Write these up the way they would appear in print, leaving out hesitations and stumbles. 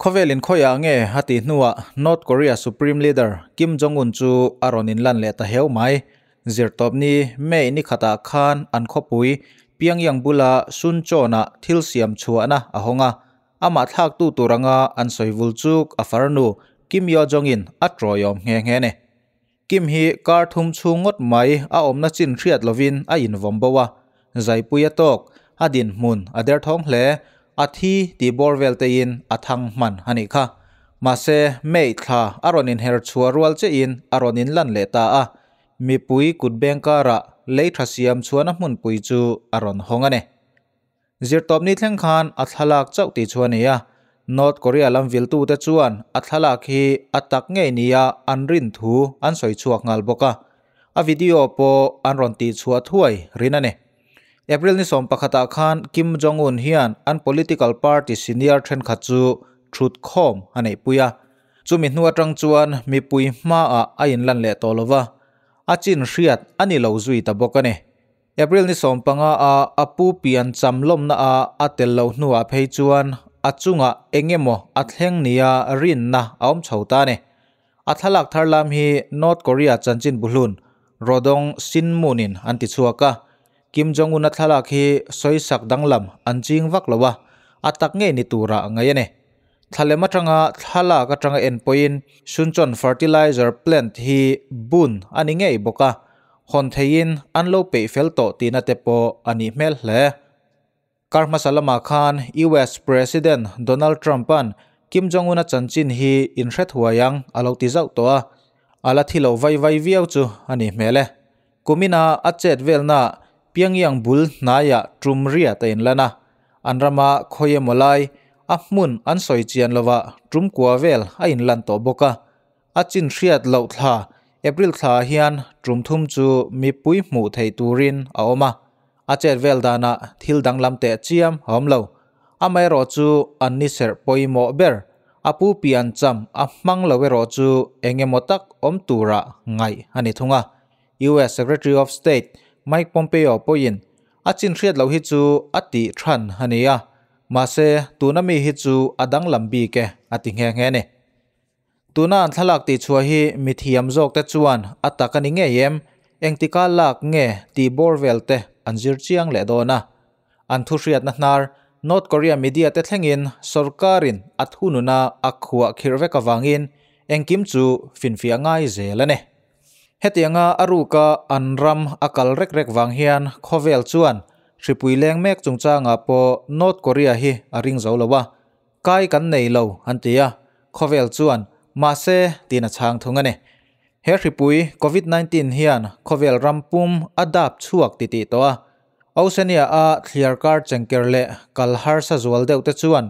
Khawvelin khawiah nge a tih hnuah North Korea Supreme Leader Kim Jong-un chu a rawn inlan leh ta heu mai. Zirtawpni May ni khatah khan an khawpui Pyongyang bula Suncheon-ah thil siam chhuahna a hawng a, amah thlaktu tur anga an sawi vul chuk a farnu Kim Yo-jong-in a tawiawm nghe nghe ni. Kim hi kar thum chhung ngawt mai a awmna chin hriat lovin a invawm bo a, zaipui a tawk, a dinhmun a derthawng hle, a thi tih bawr vel teiin a thang hman a nih kha. Mahse, May thla a rawn inher chhuah rual chiahin a rawn inlan leh ta a, mipui kut beng karah lei tha siam chhuahna hmunpui chu a rawn hawng a ni. Zirtawpni thleng khan a thlalak chauh tih chu a ni a, North Korea lam viltute chuan a thlalak hi a tak ngei nia an rin thu an sawi chhuak nghal bawk a, a video pawh an rawn tih chhuah thuai rin a ni. April ni 11ah khan Kim Jong-un hian an political party senior thenkhat chu thut khawm a neihpui a, chumi hnu atang chuan mipui hmaah a inlan leh tawh lova, a chin hriat a ni lo zui ta bawk a ni. April ni 15 a a pu pian cham lawmna a a tel lo hnuah phei chuan a chungah eng emaw a thleng nia rinna a awm chho ta a ni. A thlalak thar lam hi North Korea chanchin buhlun Rodong Sinmun-in an ti chhuak a. Kim Jong-un a thlalak hi sawisak danglam an ching vak lo a, a tak ngei ni turah ngaih a ni. Thlalem atanga thlalak atanga en pawhin Suncheon Fertilizer Plant hi bun a ni ngei bawk a, hawn theihin an lo peih fel tawh tihna te pawh a nih hmel hle. Kar hmasa lamah khan US President Donald Trump-a'n Kim Jong-un-a chanchin hi inhre thuai ang a lo ti zauh tawh a, a la thi lo vai vai viau chu a nih hmel e. Kumina a chet velna Pyongyang bul hnaiah tum riat a inlan a, an rama khawi emaw lai a hmun an sawi chian lovah tum kua vel a inlan tawh bawk a. A chin hriat loh thla April thlaah hian tum thum chu mipui hmuh theih turin a awm a, a chet vel danah thil danglam teh chiam a awm lo. Amaherawh chu an ni serh pawimawh ber a pu pian cham a hmang lo erawh chu eng emaw tak awm turah ngaih a ni thung a. US Secretary of State Mike Pompeo pawhin a chin hriat loh hi chu a tih than a ni a, mahse tuna mi hi chu a danglam bik e a ti nghe nghe a ni. Tuna an thlalak tih chhuah hi mithiam zawkte chuan a tak a ni ngei em, engtika lak nge tih bawr vel te an zir chiang leh dawn a. An thuhriatna hnar North Korea media te thlengin sorkarin a thununa a khuah khirh vek avangin engkim chu finfiah ngai zel a ni. Hetianga a ruka an ram a kal rek rek vang hian khawvel chuan hripui leng mek chungchangah pawh North Korea hi a ring zo lo a, kai kan nei lo an ti a, khawvel chuan mahse tiin a chhang thung a ni. He hripui Covid 19 hian khawvel ram pum a dap chhuak titih tawh a, Oceania a thliar kar chengker leh kal harsa zual deuh te chuan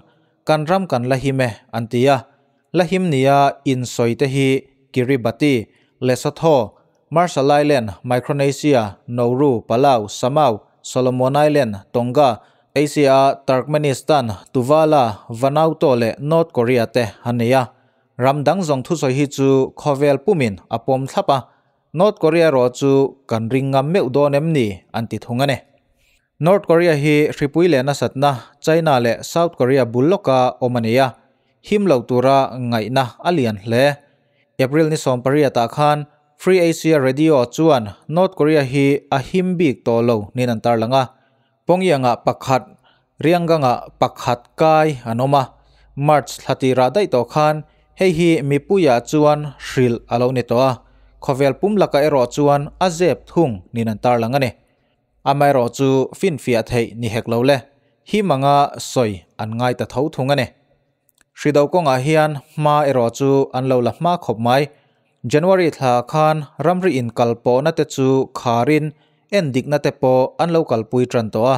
kan ram kan la him e an ti a, La him nia insawi te hi Kiribati, Lesotho, Marshall Island, Micronesia, Nauru, Palau, Samau, Solomon Island, Tonga, Asia-a Turkmenistan, Tuvala, Vanuatu leh North Korea te an nei a. Ram dang zawng thusawi hi chu khawvel pumin a pawm thlap a, North Korea erawh chu kan ring ngam meuh dawn em ni an ti thung a ni. North Korea hi hripui leh nasatna China leh South Korea bul lawka awm a ni a, him lo tura ngaihna a lian hle. April ni 18 ah khan Free Asia Radio chuan North Korea hi a him bik tawh lo niin an tarlang a, Pyongyang-ah pakhat, Ryanggang-ah pakhat kai an awm a, March thla tirah daih tawh khan hei hi mipuiah chuan hrilh a lo ni tawh a, khawvel pum lakah erawh chuan a zep thung niin an tarlang a ni. Amaherawh chu finfiah theih ni hek lo le, him anga sawi an ngai ta tho thung a ni. Hrido kawngah hian hma erawh chu an lo la hma khawp mai. January thla khan ramri inkal pawhna te chu kharin en dikna te pawh an lo kalpui tan tawh a.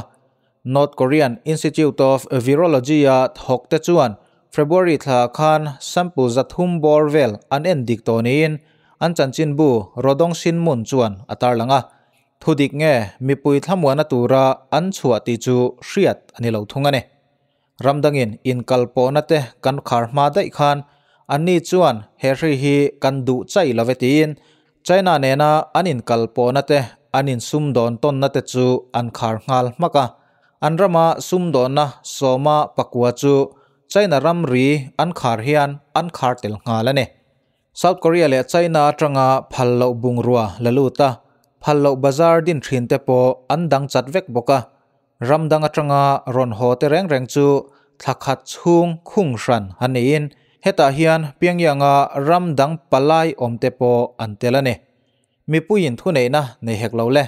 North Korean Institute of Virology-a thawk te chuan February thla khan sample 300 bawr vel an en dik tawh niin an chanchinbu Rodong Sinmun chuan a tarlang a. Thudik nge mipui thlamuana tura an chhuah tih chu hriat a ni lo thung a ni. Ramdangin inkalpawhna te kan khar hma daih khan anni chuan he hri hi kan duh chai lo ve tiin China nena an inkalpawhna te an insumdawn tawnna te chu an khar nghal hmak a. An rama sumdawnna 19 chu China ramri an khar hian an khar tel nghal a ni. South Korea leh China atanga phal loh bungrua la lut a, phal loh bazar din thin te pawh an dang chat vek bawk a. Ram dang atanga rawn haw te reng reng chu thla khat chhung khung hran a niin hetah hian Pyongyang-a ram dang palai awm te pawh an tel a ni. Mipuiin thuneihna nei hek lo le.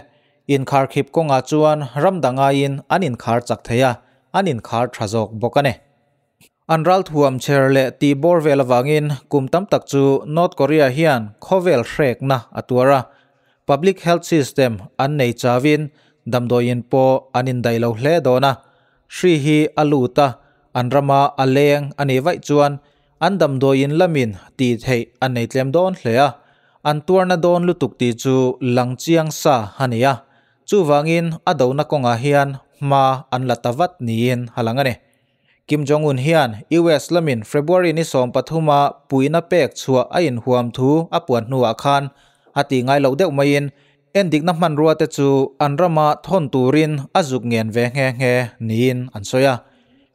Inkharkhip kawngah chuan ram dang aiin an inkhar chak thei a, an inkhar tha zawk bawk a ni. An ralthuam chher leh tih bawr vel avangin kum tam tak chu North Korea hian khawvel hrekna a tuar a. Public health system an nei chauin damdawiin pawh an indaih lo hle dawn a. Hri hi a lut a, an rama a leng a nih vaih chuan an damdawiin lamin tih theih an nei tlem dawn hle a. An tuarna dawn lutuk tih chu lang chiang sa a ni a. Chuvangin a dona kawngah hian hma an la ta vat niin a lang a ni. Kim Jong Un hian US lamin February ni 13 a puihna pek chhuah a inhuam thu a puan hnuah khan a tih ngai loh deuh maiin endikna hmanrua te chu an rama thawn turin a zuk ngen ve nghe nghe niin an sawi a.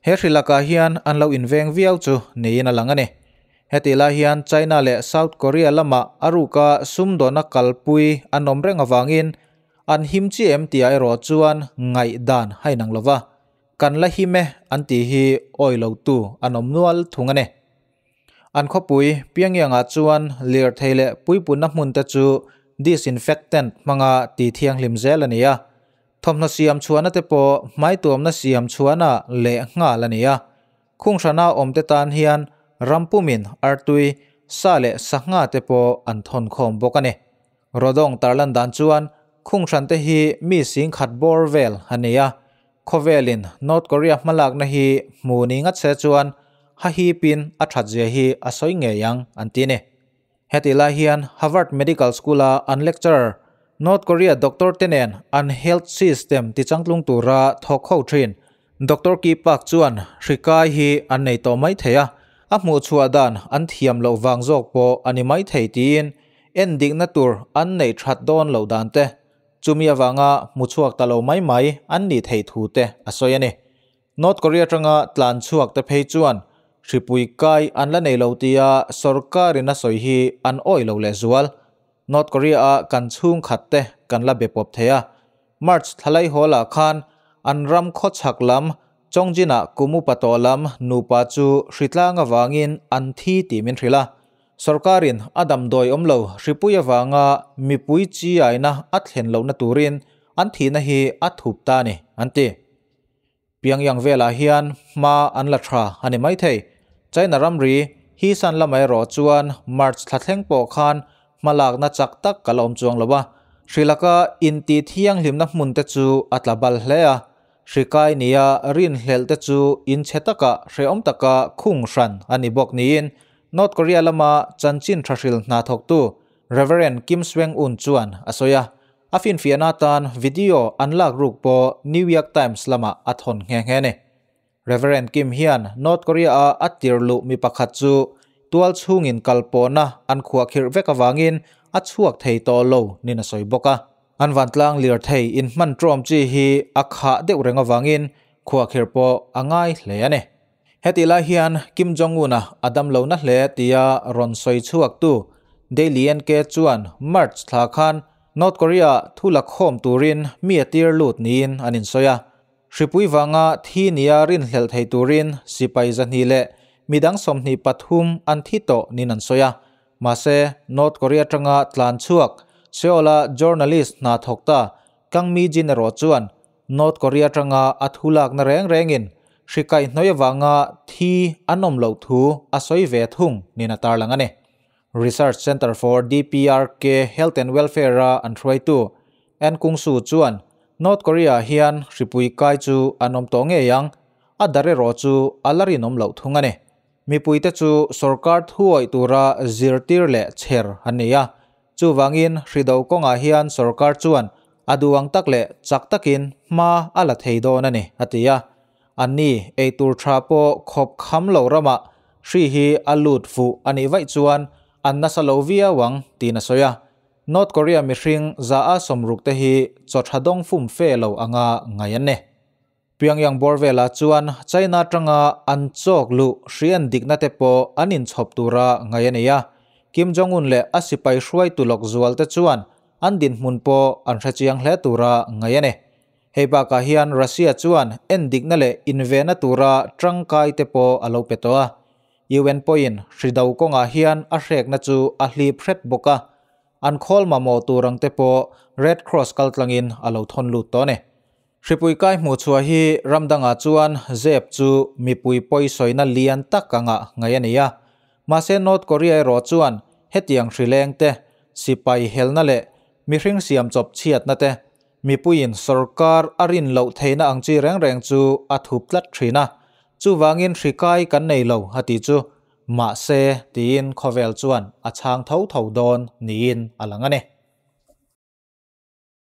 He hri lakah hian an lo inveng viau chu niin a lang a ni. Hetih lai hian China leh South Korea lama a ruka sumdawna kalpui an awm reng avangin an him chi em tih ah erawh chuan ngaihdan a inang lova. Kan la him e an tih hi awi lo tu an awm nual thung a ni. An khawpui Pyongyang ah chuan lirthei leh puipunna hmun te chu disinfectant hmanga tih thianghlim zel a ni a. Thawmhnaw siam chhuahna te pawh hmaituamna siam chhuahna leh nghal a ni a. Khunghrana awm te tan hian ram pumin artui, sa leh sangha te pawh an thawn khawm bawk a ni. Rodong tarlan dan chuan khunghran te hi mi 10,000 bawr vel a ni a. Khawvelin North Korea hmalakna hi hmu ni ngat se chuan ha hipin a that zia hi a sawi ngei ang an ti ni. Heti lai hian Harvard Medical School-a an lecturer North Korea doctor te nen an health system tichangtlung tura thawk ho thin Doctor Ki Park chuan hri kai hi an nei tawh mai thei a, a hmuh chhuah dan an thiam loh vang zawk pawh a ni mai thei tiin endikna tur an neih that dawn loh dan te, chumi avanga hmu chhuak ta lo mai mai an nih theih thu te a sawi a ni. North Korea atanga tlan chhuak te phei chuan hripui kai an la nei lo tia sorkarin a sawi hi an awih lo lehzual. North Korea-a kan chhungkhat te kan la be pawp thei a. March thlalai hawlah khan an ram khawchhak lam Chongjin-ah kum upa tawh lam nupa chu hritlang avangin an thi tih min hrilh a. Sorkarin a damdawi awm lo hripui avanga mipui chi aina a thlen lohna turin an thihna hi a thup ta a ni, an ti. Pyongyang velah hian hma an la tha a ni maithei. China ramri Hisan lamah erawh chuan March thla thleng pawh khan hmalakna chak tak a la awm chuang lo a. Hri laka intih thianghlimna hmun te chu a tla bal hle a. Hri kai nia rinhlelh te chu inchhe taka hrehawm taka khung hran a ni bawk niin North Korea lama chanchin tha hril hna thawktu Reverend Kim Sweng-un chuan a sawi a. A finfiahna atan video an lak ruk pawh New York Times lamah a thawn nghe nghe a ni. Reverend Kim hian North Korea-a a tir luh mi pakhat chu tual chhungin kal pawhna an khuahkhirh vek avangin a chhuak thei tawh lo niin a sawi bawk a. An vantlang lirthei inhman ṭawm chi hi a khah deuh reng avangin khuahkhirh pawh a ngai hle a ni. Hetih lai hian Kim Jong-un-a a damlohna hle tia rawn sawi chhuaktu Daily NK chuan March thla khan North Korea-ah thu la khawm turin mi a tir lut niin an insawi a. Hripui vanga thi nia rinhlelh thei turin sipai 200 leh midang 23 an thi tawh niin an sawi a. Mahse, North Korea atanga tlan chhuak Seoul-a journalist hna thawk ta Kang Mi-jin erawh chuan North Korea atanga a thu lakna reng rengin hri kaihhnawih avanga thi an awm loh thu a sawi ve thung niin a tarlang a ni. Research Center for DPRK Health and Welfare-a an hruaitu An Kung-soo chuan North Korea-ah hian hripui kai chu an awm tawh ngei ang, a dar erawh chu a la rinawm loh thung a ni. Mipuite chu sorkar thuawih tura zirtir leh chher an ni a, chuvangin hrido kawngah hian sorkar chuan a duh ang tak leh chak takin hma a la thei dawn a ni, a ti a. Anni eitur tha pawh khawp kham lo ramah hri hi a lut fuh a nih vaih chuan an nasa lo viau ang tiin a sawi a. North Korea mihring 60% te hi chaw tha dawng fum fe lo anga ngaih an ni. Pyongyang bawr velah chuan China atanga an chawk luh hri en dikna te pawh an inchhawp tura ngaih a nei a. Kim Jong-un leh a sipai hruaitu lawk zual te chuan an dinhmun pawh an hrechiang hle tura ngaih a ni. Hei bakah hian Russia chuan en dikna leh invehna tura tangkai te pawh a lo pe tawh a. UN pawhin hri do kawngah hian a hrekna chu a hlip hret bawk a. An khawl mamawh tur ang te pawh Red Cross kaltlangin a lo thawn lut tawh a ni. Hripui kai hmuh chhuah hi ram dangah chuan zep chu mipui pawisawina lian tak anga ngaih a ni a. Mahse North Korea erawh chuan hetiang hrileng te, sipai helna leh mihring siam chawp chhiatna te, mipuiin sorkar a rin loh theihna ang chi reng reng chu a thup tlat thin a. Chuvangin hri kai kan nei lo a tih chu mahse tiin khawvel chuan a chhang tho tho dawn niin a lang a ni.